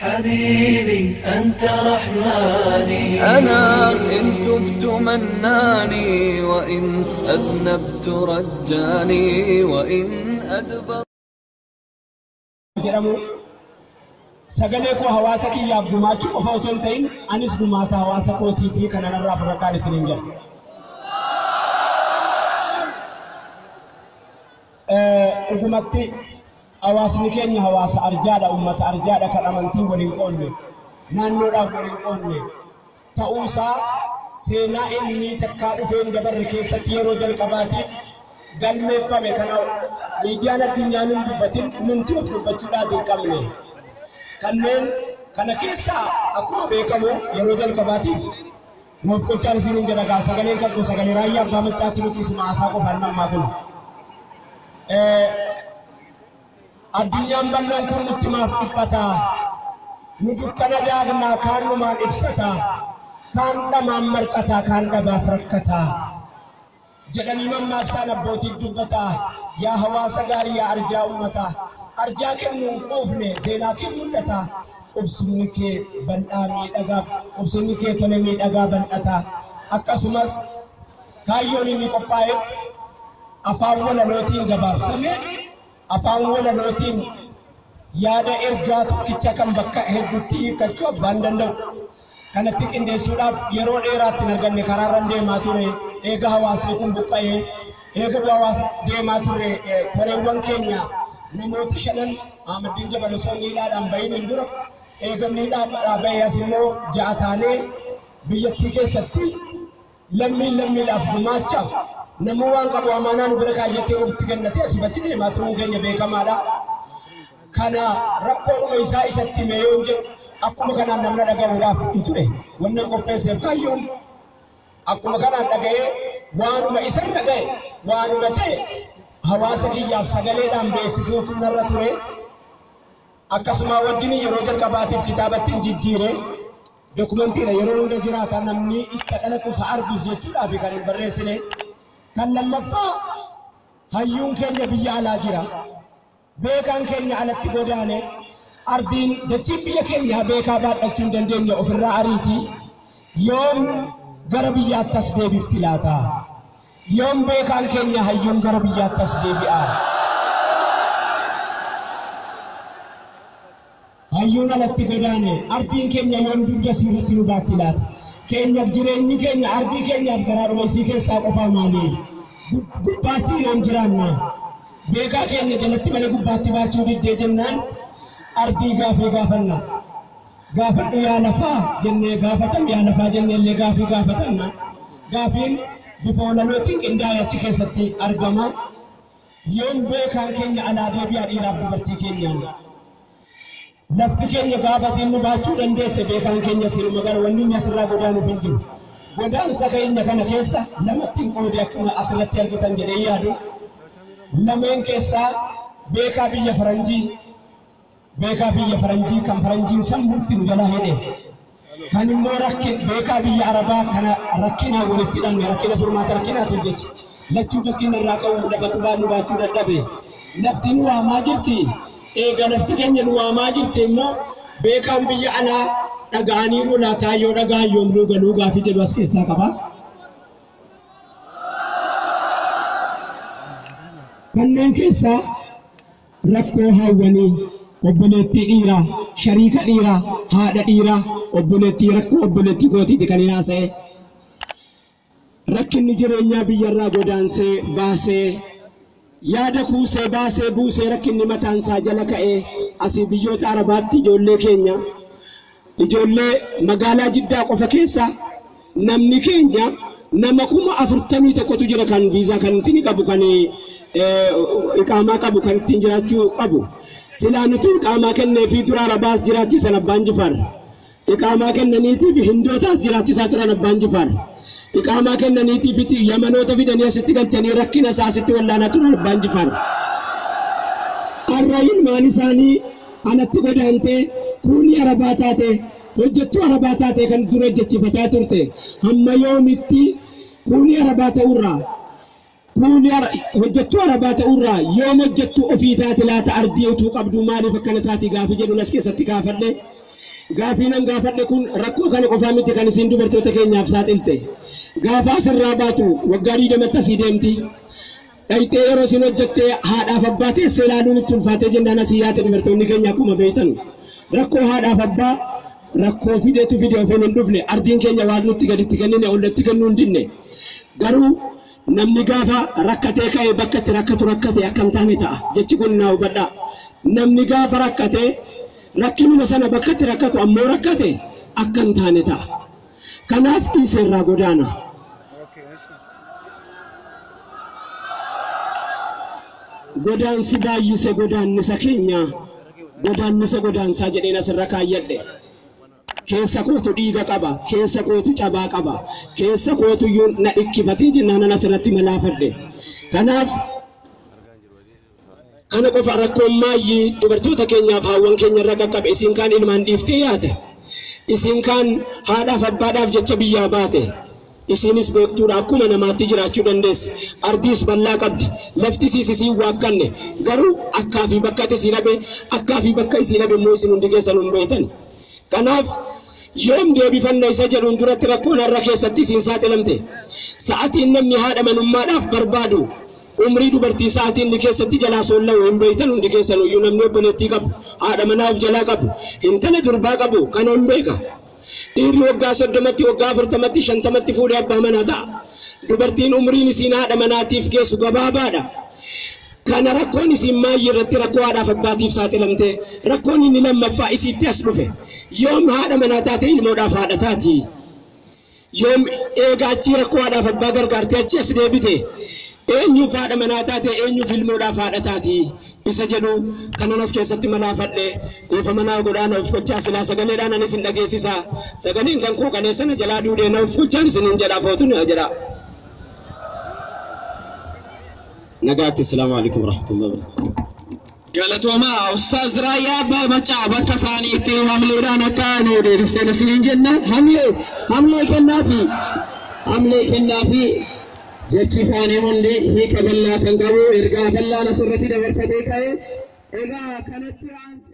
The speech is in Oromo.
حبيبي أنت رحماني. أنا إن تبت مناني، وإن أذنبت رجاني، وإن أدبر Jedhamu sagalee koo hawaasa kiyyaaf gumaachuu qofa otoo hin ta'in, anis gumaata hawaasa kootiitii kana narraa fudhadhaan isiniin jedha. Dhugumatti hawaasni keenya hawaasa arjaadha, uummata arjaadha, kan amantii waliin qoonne, naannoodhaaf waliin qoonne ta'uusaa seenaa inni takkaa dhufeen dabarre keessatti yeroo jalqabaatiif galmeeffame. Kana miidiyaan addunyaa nun dubbatin, nunti of dubbachuudhaaf hin qabne. Kanneen kana keessaa akkuma beekamu yeroo jalqabaatiif nuuf qochaan isiniin jedha gaa, sagaleen kan kun sagalee Raayyaa Abbaa Maccaatti miti, isuma haasaa qofaan nammaa kun. Addunyaan bal'oon kun nutti maaf dhiphataa? Nu dukkana daagnaa, kaan numaan ibsataa, kaan dhamaan marqataa, kaan dhabaaf rakkataa jedhanii mammaaksaan abbootiin dubbataa. Yaa hawaasa gaarii, yaa arjaa ummataa, arjaa kennuun quufne seenaa kee mul'ataa. Qubsumni kee bal'aa miidhagaa, qubsumni kee tole miidhagaa bal'ataa. Akkasumas kaayyoon inni qophaa'eef afaan walalootiin gabaabsame, afaan walalootiin yaada ergaa tokkicha kan bakka hedduutti hiikkachuu abbaan danda'u kanatti qindeessuudhaaf yeroo dheeraatti hin arganne. Karaarran deemaa ture, eega hawaasni kun buqqa'ee eega hawaasni deemaa ture, koreewwan keenya namoota shanan Ahmadiin Jabal osoo inni hidhaadhaan bahin hin dura, eegamni hidhaadhaa bahee as immoo 6 taanee biyyattii keessatti lammiin lammiidhaaf gumaachaaf namuu waan qabu amaanaa nu bira kaayyatee nutti kennatee asii achi deemaa turuun keenya beekamaadha. Kana rakkoodhuma isaa isatti hime yoon jedhu akkuma kanaan namna dhaga'uudhaaf hin ture. Wannan qopheesseef kaayyoon akkuma kanaan dhaga'ee waanuma isarra ga'e, waanuma ta'e hawaasa kiyyaaf sagaleedhaan beeksisuutu narra ture. Akkasuma wajjin yeroo jalqabaatiif kitaabatti hin jijjiire, dokumentiidha, yeroo hunda jiraata, namni itti dhalatu isa argus jechuudhaaf kan hin barreessine. Kan lammaffaa, hayyuun keenya biyya alaa jira. Beekaan keenya alatti godaane. Ardiin dachiin biyya keenyaa beekaa baadhachuu hin dandeenye ofirraa ariitii. Yoom gara biyyaatti as deebifti laata? Yoom beekaan keenya hayyuun gara biyyaatti as deebi'a? Hayyuun alatti godaane, ardiin keenya yoom dugda siirratti nu baatti laata? Keenyaaf jireenyi keenya ardii keenyaaf garaadhuma isii keessaa qofaa maali? Gubbaatti yoom jiraanna? Beekaa keenya jalatti malee gubbaatti baachuu diddee jennaan ardii gaafii gaafanna. Gaafadhu yaa lafaa jennee gaafatam, yaa lafaa jennee illee gaafii gaafatanna. Gaafiin bifa walalootiin qindaa'ee achi keessatti argama. Yoom beekaan keenya alaa deebi'aa dhiiraaf dubartii keenyaan? Lafti keenya gaafa siin nu baachuu dandeesse, beekaan keenya sinuma gara wanni inni asirraa godaanuuf hin jiru. Godaansa keenya kana keessa lamatti hin qoode, akkuma asirratti argitan jedhee yaadu. Lameen keessaa beekaa biyya faranjii, beekaa biyya faranjii kan faranjiin sammuutti nu jalaa hidhe. Kan immoo rakkin beekaa biyya arabaa kana rakkinaan walitti hidhanne, rakkina furmaata rakkinaatiif jecha. Lachuu rakkina irraa qabu lafatu nu baachuu dadhabe. Lafti nu waamaa jirti. Eega lafti keenya nu waamaa jirti immoo beekaan biyya alaa dhaga'aniiru laataa? Yoo dhaga'an yoom nuu galuu gaafii jedhu as keessaa qaba. Kanneen keessaa rakkoo hawwanii, obboleettii dhiiraa, shariika dhiiraa, haadha dhiiraa, obboleettii rakkoo obboleettii kootiiti kan hin haasa'e. Rakkinni jireenyaa biyyarraa godaansee baasee, yaada kuusee baasee buusee, rakkinni mataansaa jala ka'ee asii biyyoota Arabaatti ijoollee keenya, ijoollee magaalaa Jiddaa qofa keessa namni keenya nama 41,000tu jira, kan viizaa kan ittiin qabu, kan iqaamaa qabu, kan ittiin jiraachuu qabu. Silaa nuti iqaamaa kennee fi dura Arabaas jiraachisan Abbaan Jifaar. Iqaamaa kennaniitiif Hindootaas jiraachisaa turan Abbaan Jifaar. Iqaamaa kennaniitiif Yamanoota fidanii asitti galchanii rakkina isaa asitti wallaanaa turan Abbaan Jifaar. Har'a ilmaan isaanii alatti godaantee kuunii Arabaa taate, hojjettuu Arabaa taate, kan dura hojjechiifataa turte, hamma yoomitti kuunii Arabaa ta'urraa, kuunii hojjettuu Arabaa ta'urraa yoom hojjettuu ofii taate laata? Ardii utuu qabdu maaliif akkana taati gaafii jedhu as keessatti kaafadhe. Gaafii nan gaafadhe kun rakkoo kana qofaa miti kan isin dubartoota keenyaaf saaxilte. Gaafa asirraa baatu waggaa 20tti asii deemti. Dhayxee yeroo isin hojjettee haadhaaf abbaa teessee ilaaluun itti ulfaatee jennaan asii yaate dubartoonni keenya akkuma beektan. Rakkoo haadhaaf abbaa rakkoo fideetu fide ofiin hin dhufne ardiin keenya waan nutti gaditti kennine ollatti kennuu hin dinne. Garuu namni gaafa rakkatee ka'ee bakka itti rakkatu rakkate akka hin taane ta'a. Jechi kun naa hubadhaa. Namni gaafa rakkatee rakkinuma sana bakka itti rakkatu ammoo rakkate akka hin taane ta'a. Kanaaf dhiisee irraa godaana. Godaansi baay'ise godaannisa keenya godaannisa godaansaa jedheen asirra kaayyadhe. Keessa kootu dhiiga qaba, keessa kootu cabaa qaba, keessa kootu iyyuu na dhikkifatee jennaan asirratti malaafadhe. Kanaaf kana qofa rakkoon maayyii dubartoota keenyaaf haawwan keenya irra qaqqabe isiin kaan ilmaan dhiiftee yaate, isiin kaan haadhaaf abbaadhaaf jecha biyyaa baate. Isiinis beektuudha akkuma namaatti jiraachuu dandeessi. Ardiis bal'aa qabdi. Lafti isiis isiin waakkanne. Garuu akkaa fi bakka isii dhabe, akkaa fi bakka isii dhabe immoo isin hundi keessan hin beektan. Kanaaf yoom deebifanna isa jedhuun duratti rakkoon har'a keessatti isiin saaxilamte. Sa'atiin namni haadha manummaadhaaf barbaadu umrii dubartii sa'atiin inni keessatti jalaa soolla'u hin beektan hundi keessan iyyuu namni obboleettii qabu, haadha manaa of jalaa qabu, intala durbaa qabu kana hin beeka. Dhiirri waggaa 30tti, waggaa 40tti, 50tti fuudhee abbaa manaa ta'a. Dubartiin umriin isiin haadha manaatiif geessu gabaabaadha. Kana rakkoon isiin maayyii irratti rakkoo haadhaaf abbaatiif saaxilamte rakkoon inni lammaffaa isiitti as dhufe. Yoom haadha manaa taate ilmoodhaaf haadha taati. Yoom eega achii rakkoo haadhaaf abbaa gargaartee achi as deebite. Eenyuuf haadha manaa taate eenyuuf ilmoodhaaf haadha taati isa jedhu kanan as keessatti malaafadhe dhiifa manaa godhaan of gochaa silaa sagaleedhaan anis hin dhageessisa. Sagaleen kan koo kaleessa na jalaa duudhee na of gochaan isiniin jedha footu na jedha. Nagaatti assalaamu alaikum warahmatullahi wabarakatuh. Galatoomaa Ustaaz Raayyaa Abbaa Maccaa bakka isaaniitti hamleedhaan akka nu deebistan isiniin jenna. Hamlee hamlee kennaafi hamlee kennaafi jechi isaanii hundi hiika bal'aa kan qabu ergaa bal'aan asirratti dabarfatee ka'e. Egaa kanatti aansee.